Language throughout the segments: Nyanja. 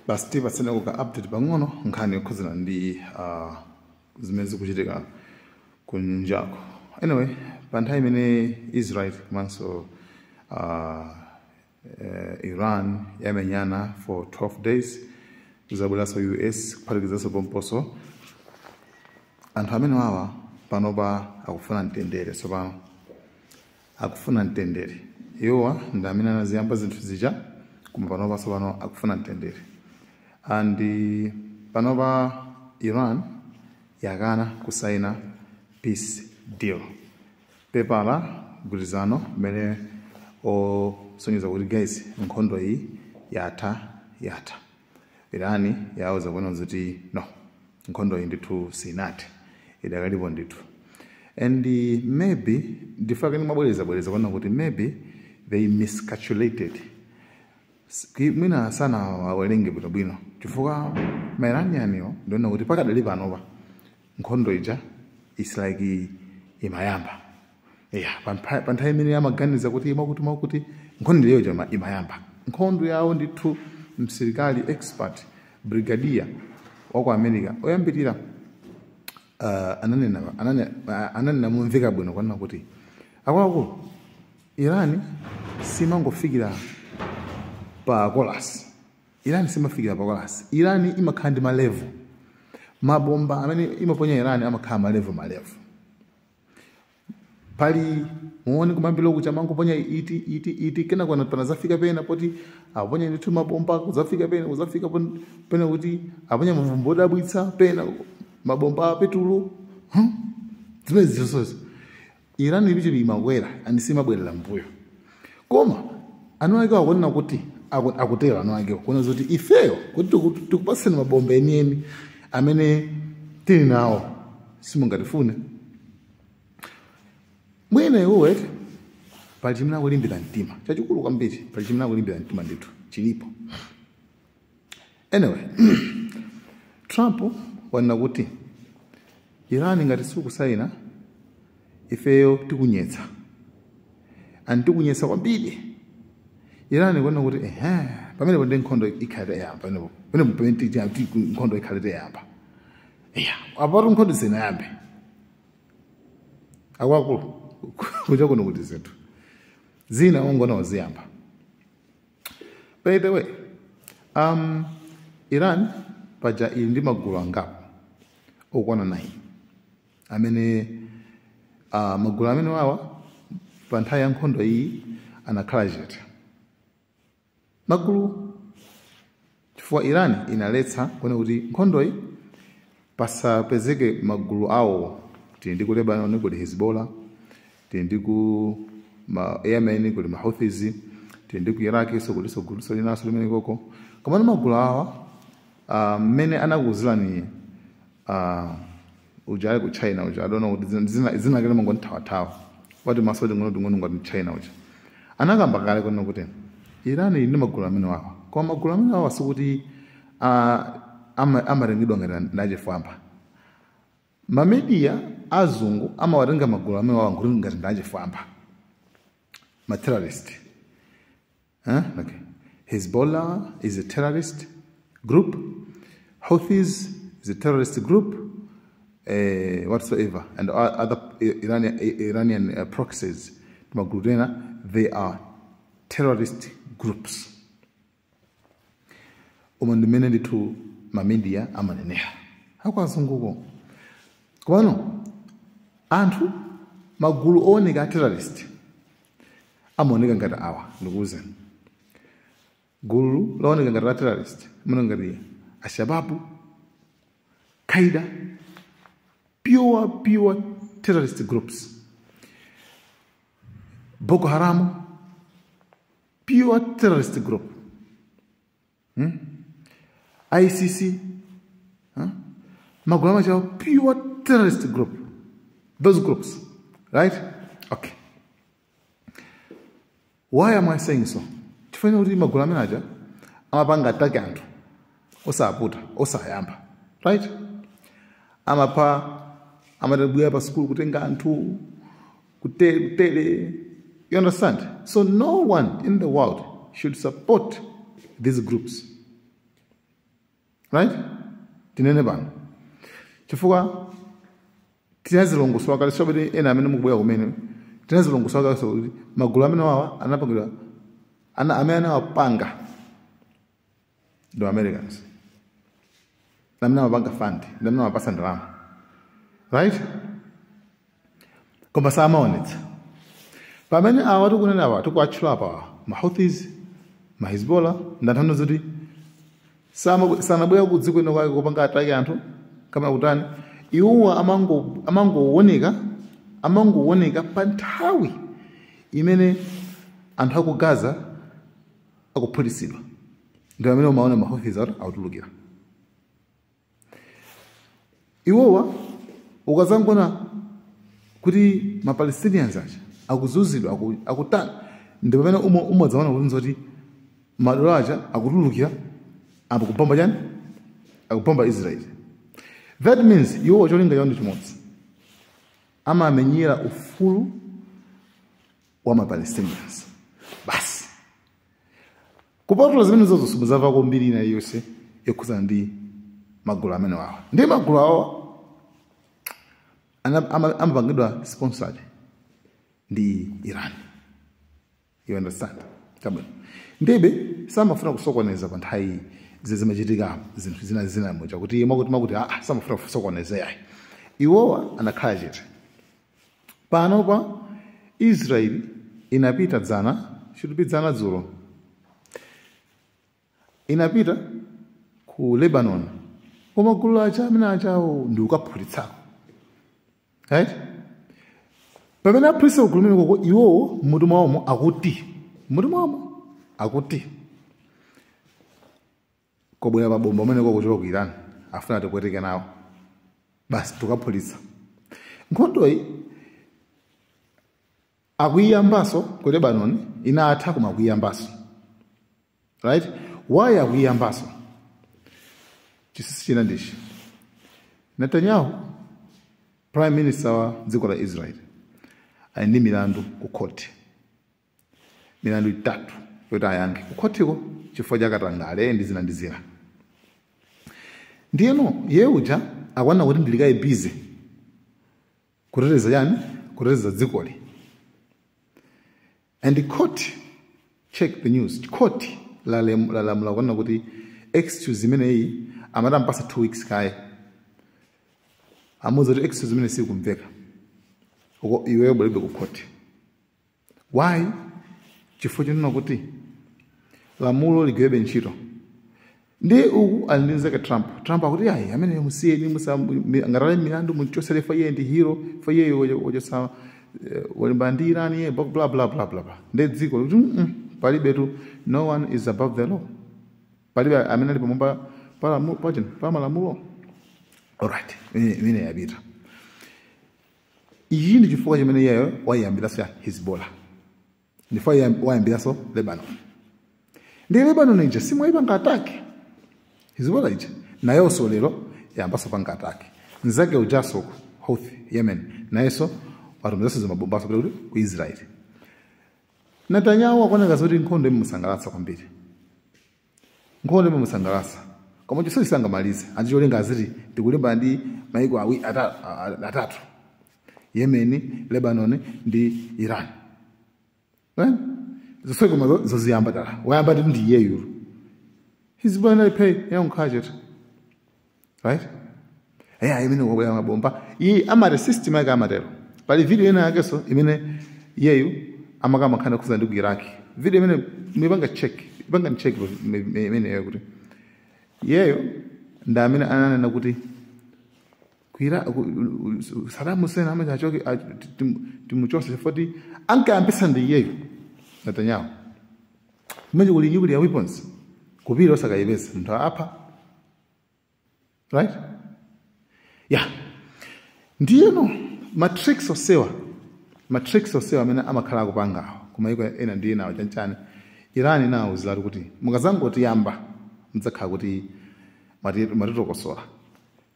Basi tipatsane ka update pang'ono, nkhani yokhudzana ndi zimene zikuchitika kunjako. Anyway, pa nthawi imene Israel komanso Iran yamenyana for 12 days, kuzabweranso US kuphatikizanso pomposo, anthu amene wawa panopa akufuna mtendere. Tsopano akufuna mtendere. Iwowa ndi amene anaziyamba zinthu zija, koma panopa tsopano akufuna mtendere. And panopa Iran yakana kusaina peace deal, pepala mgwirizano mmene osonyeza kuti, guys, nkhondo iyi yatha, yatha. Iran yawuza kuona kuti no, nkhondo iyi ndithu sinathe, idakalipo ndithu. And maybe ndifake ndimabwereza bwereza kuona kuti maybe they miscalculated. Mwina sana awerenge bwinobwino, chifukwa ma Iranianiwo ndiona kuti pakadali panopa nkhondo ija is like imayamba. Yeah, pa nthawi imene amaganiza kuti mwakuti mwakuti, nkhondo iyoyo imayamba. Nkhondo yawo ndithu, msilikali expert brigadier wa ku America oyambirira ananena mumveka bwino kwanena kuti, akuluakulu, Iran simangofikira pa chorus. Iran simafikira pa chorus. Iran imakhala ndi ma level. Mabomba amene imaponya Iran amakhala ma level, ma level. Pali muone kumambiro kucha mangoponya iti iti iti, kena kwana panazafika pena poti aponya ndithu mabomba, kuzafika pena, kuzafika pena kuti aponya mabomba odabwitsa, pena mabomba a petulo, Zimene zizonso Iran ilicho imakwera and simabwerera mbuyo. Koma anu ake akunena kuti akutero anu ake kuona zoti ifeyo kuti tikupatseni mabomba enieni amene tili nawo, simungatifune. Mwina iwowe pali chimene akulimbira mtima chachikulu kwambiri, pali chimene akulimbira mtima ndithu chilipo. Anyway, Trump wanena kuti Iran ngati sikusaina, ifeyo tikunyetsa and tikunyetsa kwambiri. Iran kuona kuti ehe, pamenepo ndi nkhondo ikhalite yamba. Pamenepo pamene nkhondo ikhalite yamba. Iya, apatu nkhondo sinayambe. Akuluakulu, kuja kuno kuti zinthu zina ungona waziyamba. By the way, Iran paja ili ndi magulu angapo okwana 9 amene magulu amene wawa pa nthawi ya nkhondo iyi anakhala chete magulu, chifukwa Iran inaletsa kuona kuti nkhondo iyi pasapezeke magulu awo. Tili ndi ku Lebanon kuli Hezbollah, tili ndi ku ma Yemen kuli ma Houthis, tili ndi ku Iraq so kuliso gulu linaso limene koko. Komano magulu awa, mmene anakuwuzirani uja ali ku China uja, I don't know kuti zina kale mangonthawathawa wati maso ting'ono ting'ono ngati China uja, anakamba kale kuona kuti Iran ili ndi magulu amene wawa. Koma magulu amene wawa sikuti amatengedwa ngati ndachifwamba. Ma media azungu amawatenga magulu amene wawa ngati ndachifwamba, ma terrorist, huh? Okay. Hezbollah is a terrorist group, Houthis is a terrorist group, whatsoever, and other Iranian proxies magulu ena, they are terrorist groups. Umo ndimene ndithu ma media amanenera akwazunguko. Komano anthu magulu ooneka a terrorist amaoneka ngati awa. Ndikuwuzeni, gulu looneka ngati la terrorist amaoneka ngati Ashababu, Qaida, pure pure terrorist groups, Boko Haram, pure terrorist group, ICC, huh? Magulu amachawo, pure terrorist group, those groups, right? Okay, why am I saying so? Chifukwa kuti magulu amene aja amapanga attack anthu osaputa, osayamba, right? Amapha, amatibwera pa sukulu kutenga anthu kutere kutere, you understand? So no one in the world should support these groups. Right, tinene pano chifukwa tinazilongosola kale, sobeti ena amene mukubwera kumene, tinazilongosola kale kuti magulu amene wawa anapangidwa ana amene anawapanga ndi Americans, amene amapanga fund ndi amene amapasa ndalama, right? Koma samaonetsa. Pamene awa tikunena awa, tikuatchula apa, ma Houthis, ma Hezbollah, ndanthano zoti sanabwera ku dziko ino kwake kupanga attack anthu kama kutani. Iwowa amangooneka pa nthawi imene anthu aku Gaza akuphulitsidwa, ndi amene umaona ma Houthis akutulukira. Iwowa ukazangona kuti ma Palestinians aja akuzunzidwa, akutani, ndi pamene umadzaona kuti nzoti madolo aja akutulukira apo kupomba chani, akupomba Israel. That means iwowa cholinga chawo ndi chimodzi, amamenyera ufulu wa ma Palestinians basi. Kupatula zimene zozo, simuzamva kwambiri ina iliyonse yokhuzana ndi magulu amene wawa. Ndi magulu awa amapangidwa sponsored ndi Iran, you understand? Chabwino, ndibe samafuna kusokoneza pa nthawi zimachitika zinthu zina zina muja kuti makuti makuti, ah, samafuna kusokoneza yayi. Iwowa anakhala chete. Panopa Israeli inapita dzana, should be dzana, dzulo, inapita ku Lebanon koma gulu acha amene achawo ndi ukaphulitsako, right? Pamene aphulitsa gulu limene koko, iwowo mutu mwawomo akuti kobwera mabomba amene kuchoka ku Iran, afuna tipweteke nawo, basi tukaphulitsa. Nkhondoyi akuyiyambaso ku Lebanon, inatha koma akuyiyambaso, right? Why akuyiyambaso? Chinsinsi china ndichi: Netanyahu, prime minister wa dziko la Israel, ali ndi milandu ku court, milandu itatu yoti ayankhe ku khotiko chifukwa cha katangale ndi zina ndi zina. Ndiyeno iye uja akuona kuti ndilikaye busy kuteteza chani, kuteteza dzikoli. And the court, check the news, court lalamula kuona kuti excuse imeneyi amati ampasa 2 weeks kaye, amuza kuti excuse imene sikumveka uko, iweyo bwelebe ku court. Why? Chifukwa chinena kuti lamulo ligwebe ntchito. Ndi uku ali ndi nzake Trump. Trump akuti ayi, amene musiyeni, ngatale milandu muchosere, fa iye ndi hero, fa iye wochosa walimba ndi Iran, iye blah blah blah blah blah. Ndi dziko likuti palibetu, no one is above the law, palibe amene ali pamwamba pa malamulo. Alright, imene yapita iyi ndi chifukwa chimene iyeyo wayiyambiranso ya Hezbollah, ndifukwa wayambiranso Lebanon. Ndi Lebanon ija simwayipanga attack Hezbollah ija, nayonso lero yambaso panga attack nzake ujaso ku Houthi, Yemen, nayenso watumizanso zimabombaso kuti ku Israel. Netanyahu akuoneka zoti nkhondo imusangalatsa kwambiri, nkhondo imusangalatsa, koma chonse sangamalize. Andicholinga aziti tikulimbana ndi maiko awi atatu, Yemen, Lebanon ndi Iran. Zonse koma zoziyamba dala wayamba ndi iyeyu. Hezbollah inali pay yankhache, right? Eya, imene wabwera mabomba iyi amati system yake amatero. Pali video ina yakenso imene iyeyu amakamba nkhani khuza ndi ku Iraq, video imene mipanga check, ipanga check imeneyo kuti iyeyo ndi amene ananena kuti ku Iraq Saddam Hussein amachi achoke, timuchose, chifukwa ankayambisa ndi iyeyo Netanyahu. Kumene kuli nuclear weapons, kupita osakayipeza munthu apha, right? Yeah, ndiyeno ma tricks osewa amene amakhala akupangawo kumayiko ena ndi enawo chanchani, Iran nawo zilati kuti mukazangoti yamba mudzakhala kuti matitokosola.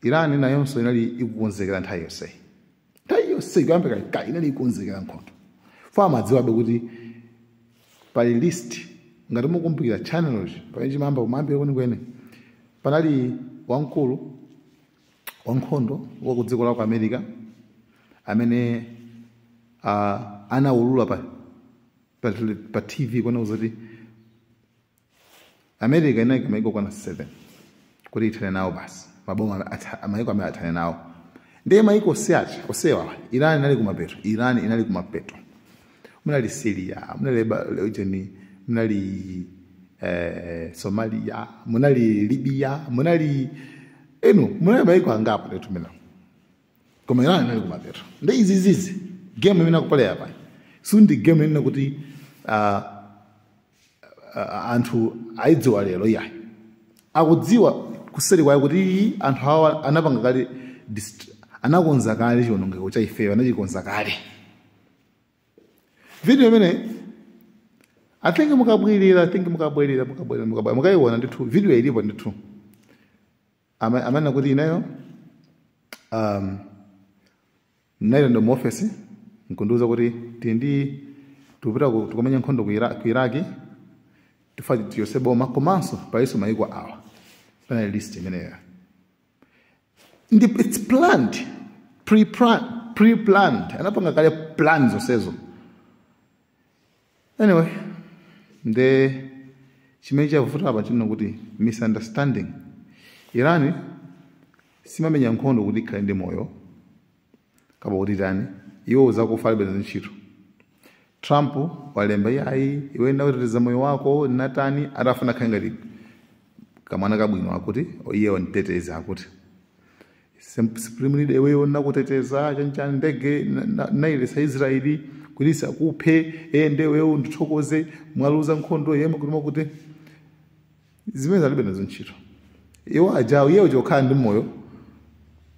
Iran nayonso inali ikukonzekera nthawi yonseyi, nthawi yonseyi kuyamba kalekale inali ikukonzekera nkhondo. Fo amadziwabe kuti pali list. Ngati mukumbukira channel pamene chimayamba kumayambira kwenikweni. Panali wamkulu wankhondo wa ku dziko la ku America amene anaulula pa TV kuona kuti America inayika maiko kwana 7 kuti ithane nawo basi, maboma maiko amene athane nawo. Ndiye maiko oseacha osewa, Iran inali kumapeto. Iran inali kumapeto. Munali Syria, munali ujeni, munali Somalia, munali Libya, munali eno, munali maiko angapo ndithu mena, koma Iran inali kumapeto. Ndi izi zizi game imene akupalaya pa sundi game imene kuti anthu ayidziwa lero, iyayi. Akudziwa kuseri kwayo kuti anthu awa anapanga kale, anakonza kale chiwonongeko cha ifeyo, anachikonza kale. Video imene, I think mukabwirira, I think mukabwirira, mukabwirira, mukabwirira, mukayiona ndithu. Video ilipo ndithu. Amene kuti ineyo naile mu office nkundiuza kuti tili ndi tikupita tikumenya nkhondo ku Iraki, tifa tiyose boma, komanso palinso mayiko awa. Panali list imeneyo. Ndi it's planned, pre-planned, anapanga kale plan zonsezo. Anyway, nde chimene chavuta apa chino kuti misunderstanding. Iran simamenya nkhondo kuti ikhale ndi moyo kapa kuti tani, iwo zakufa alibe nazo ntchito. Trump walemba, iyayi, iwe ndakuteteza moyo wako natani, atafuna khale ngati kamwana kabwino, akuti iye wanditeteza, akuti supreme leader, iweyo nakuteteza chanchani, ndege nailesa Israeli kuti isakuphe, e nde iweyo ndithokoze, mwaluza nkhondo yemwe kuti makuti zimene alibe nazo ntchito. Iwo ajawo, iye uja ukhala ndi moyo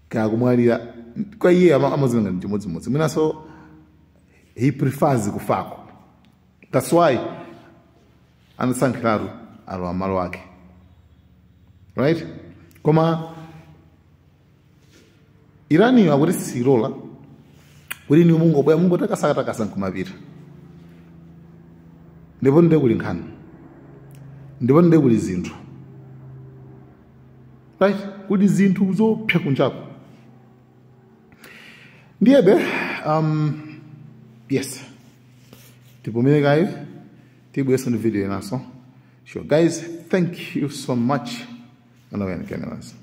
kaya kumwalira, kwa iye amazinga ndi chimodzimodzi. Mwinanso he prefers kufako. That's why anasankhiratu alowa malo ake, right? Koma Iraniyo akuti silola kuti ni mungobwera mungotakasakatakasa nkumapita. Ndipo nde kuli nkhani, ndipo nde kuli zinthu, right? Kuli zinthu zopsa kunjako. Ndiyebe yes, tipumire kaye, tibwereso ndi video inaso. Sure guys, thank you so much. Anawen cameras.